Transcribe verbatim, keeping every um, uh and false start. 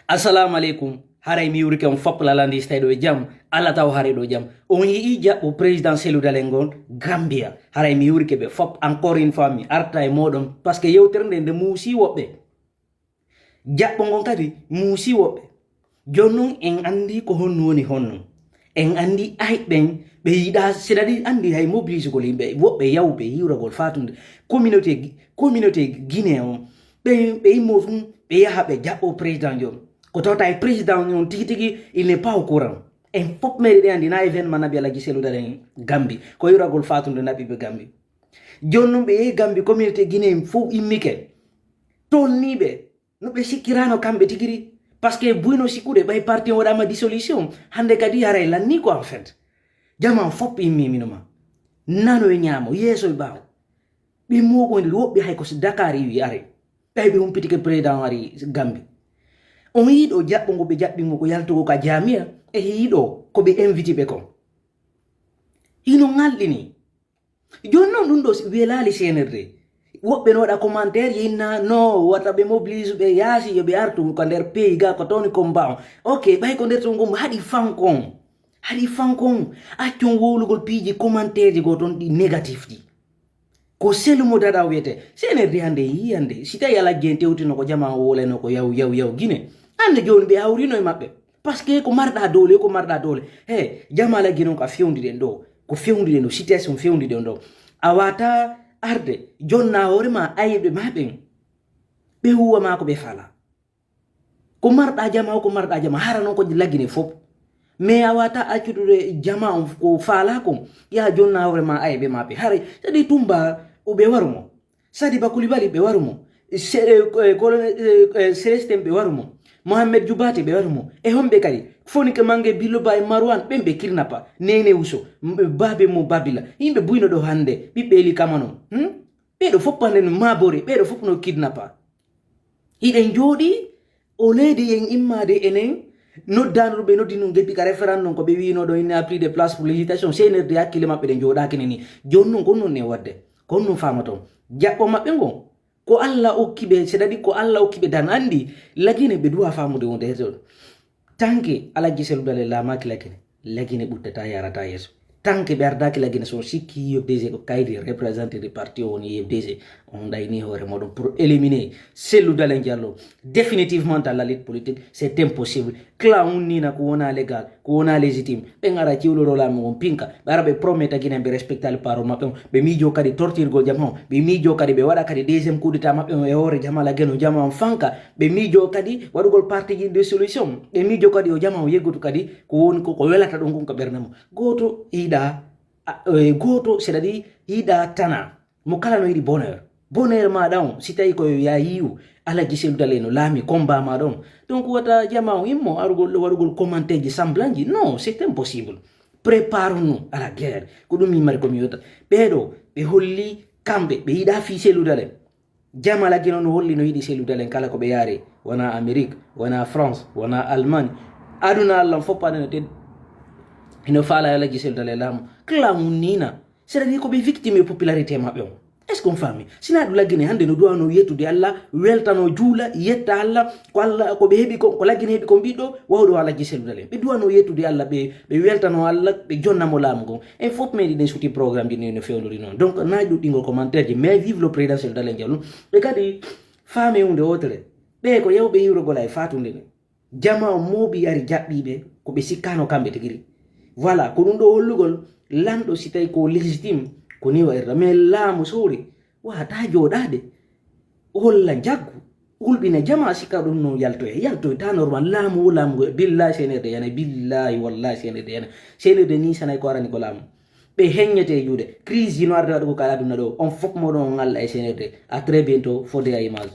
Assalamu aleykum. Haray mi yurike on fop lalandi, so tawi ɗo e jam. Allah taw haray ɗo jam. On yi'i jaɓɓo président Cellou Dalein ngon Gambia. Haray mi yurike ɓe fop, encore une fois, mi arta e moɗon, parce que yewtere nde nde muusi woɓɓe. Jaɓɓo ngon kadi muusi woɓɓe. Jooni non en anndi ko honno woni honno. En anndi ay ɓen ɓe yiɗa, c'est-à-dire anndi hay mobilisugol yimɓe, woɓɓe yawɓe yiwragol fatunde communauté, communauté Guinée on. Ɓe, ɓe immo tun, ɓe yaha ɓe jaɓɓo président John. Ko tawta e président on tigi tigi, il n'est pas au courant. En fop meɗe ɗe anndi na événement naɓi Alaji Cellou Dalein Gambi. Ko yiwragol fatunde naɓi ɓe Gambi. Jooni non ɓe yehi Gambi, communauté Guinée fof immike. Tolniiɓe, no ɓe sikkirano kamɓe tigi ri. Parce que buyno sikkude ɓay parti on waɗama dissolution. Hannde kadi haray lanni ko en fait. Jama on fop immi mino ma. Nano e ñaamo, yeeso e ɓaawo. Ɓe moɓoyde woɓɓe hay ko so Dakar iwi ari. Ɓay ɓe humpitike président ari Gambi. On yiɗo jaɓɓo ngo ɓe jaɓɓi ngo ko yaltugo ka jamiya, e yiɗo ko ɓe inviti ɓe kon. Hino ŋalɗini. Jooni non ɗum ɗo welaali C N R D. Woɓɓe no waɗa commentaire, yinna no wata ɓe mobilise ɓe yaasi, yo ɓe artu ko nder pays ga ko tawni combat on. Ok, ɓay ko nder ton gombo haɗi fankon. Haɗi fankon. Accon wowlugol piiji commentaire ji go ton ɗi négatif ji. Ko selu mo daɗa wiyete. C N R D hannde yi'i hannde. Si tawi Alaji en tewtino ko jama o woleno ko yaw, yaw, yaw Gine. Hannde jooni ɓe hawrino e maɓɓe. Parce que ko marɗa doole, ko marɗa doole. He, jama Alaji non ko a fewndi ɗen ɗo. Ko fewndi ɗen ɗo, situation fewndi ɗen ɗo. A wata arde, jonna hoore ma ayɓe ma ɓen. Ɓe huwa ma ko ɓe fala. Ko marɗa jama o, ko marɗa jama. Hara non ko Lagine fop. Mais a wata accudude jama on ko fala kon. Ya jonna hoore ma ayɓe ma ɓe. Haray, sadi Tumba o ɓe waru mo. Sadi Bakulibali ɓe waru mo. Se-, eh, eh, colonel, eh, eh, Célestin ɓe waru mo. Mohamed Jubate ɓe waru mo. E homɓe kadi? Fonike Mange, Biloba e Marwan, ɓen ɓe kidnappa. Nene Uso, m-, Babe mo Babila. Yimɓe buyno ɗo hannde, ɓiɓɓe Eli Kamano. Hmm? Ɓeɗo fop hannde no Mabore, ɓeɗo fop no kidnappa. Hiɗen jooɗi, o leydi en immade enen, noddano ɗum ɓe noddi nun geppi ka référendum ko ɓe wiino ɗo, il n'y a plus de place pour législation, C N R D hakkille maɓɓe ɗe jooɗaaki ne ni. Jooni nun ko nun ne wadde, ko nun faamaton. Jaɓɓo maɓɓe ngon, ko Alla okki ɓe, c'est-à-dire ko Alla okki ɓe dan anndi, Lagine ɓe duwa faamude wonde he toon. Tanke Alaji Cellou Dalein laamaaki Lagine, Lagine ɓuttata yarata yeeso. Tanke ɓe ardaaki Lagine, so on sikki U F D G ko kaydi représenté de parti o woni U F D G, on ɗayni hoore moɗon pour éliminer Cellou Dalein Diallo définitivement dans la lutte politique, c'est impossible. Clown nina ko wona légal, ko wona légitime. Ɓe ngara ciwloro laamu ngon pinka, ɓe ara ɓe prometa Guinée ɓe respecta le parole maɓɓe on. Ɓe miijo kadi tortirgol jama on, ɓe miijo kadi ɓe waɗa kadi deuxième coup d'état maɓɓe on e hoore jama Lagine on, jama on fanka. Ɓe miijo kadi waɗugol parti ji de solution. Ɓe miijo kadi o jama o yeggutu kadi ko woni ko, ko welata ɗum kon ka ɓernde mum. Gooto yiɗa, a, e, gooto, c'est-à-dire yiɗa tana. Mo kala no yiɗi bonheur. Bonheur maɗa on, si tawi ko ya yiwu, Alaji Cellou Dalein no laami combat maɗa on. Donc wata jama on immo arugol ɗo waɗugol commentaire ji semblant ji. Non, c'est impossible. Préparons-nous à la guerre. Ko ɗum min mari ko mi yewta. Ɓeeɗo, ɓe holli kamɓe, ɓe yiɗa fii Cellou Dalein. Jama Lagine on holli no yiɗi Cellou Dalein kala ko ɓe yaari, wona Amérique, wona France, wona Allemagne. Aduna Allah on fof paɗa no teddi. Hino faala Alaji Cellou Dalein laamu. Clown nina. C'est-à-dire ko ɓe victime e popularité maɓɓe on. Est-ce qu'on faami? Sina ɗum Lagine hannde no duwano yettude Allah, weltano juula, yetta Allah, ko Allah, ko ɓe heɓi ko, ko Lagine heɓi ko mbiɗo, wawɗo Alaji Cellou Dalein. Ɓe duwano yettude Allah, ɓe, ɓe weltano Allah, ɓe jonnamo laamu ngon. En fof meɗi ɗen suti programme ji ɗi no fewndori noon. Donc, na ɗuɗɗingol commentaire ji, mais vive le président Cellou Dalein Diallo. Ɓe kadi faame hunde wotere. Ɓe ko yewɓe yiwrogol ay fatunde ni. Jama on mooɓi ari jaɓɓiiɓe ko ɓe sikkano kamɓe tigi ri. Voilà, ko ɗum ɗo hollugol lanɗo si tawi ko légitime, ko ni wa'irta. Mais laamu sowri, wata jooɗaade. Holla njaggu, hulɓina jama sikka ɗum no yaltoye. Yaltoye ta normal, laamu o laamu ngo. Billahi C N R D yana, billahi wallahi C N R D yana. C N R D ni sanay ko arani ko laamu. Ɓe heññete e juuɗe. Crise hino arde waɗugo ka aduna ɗo. On fof moɗon on Allah e C N R D. À très bientôt, fodde à image.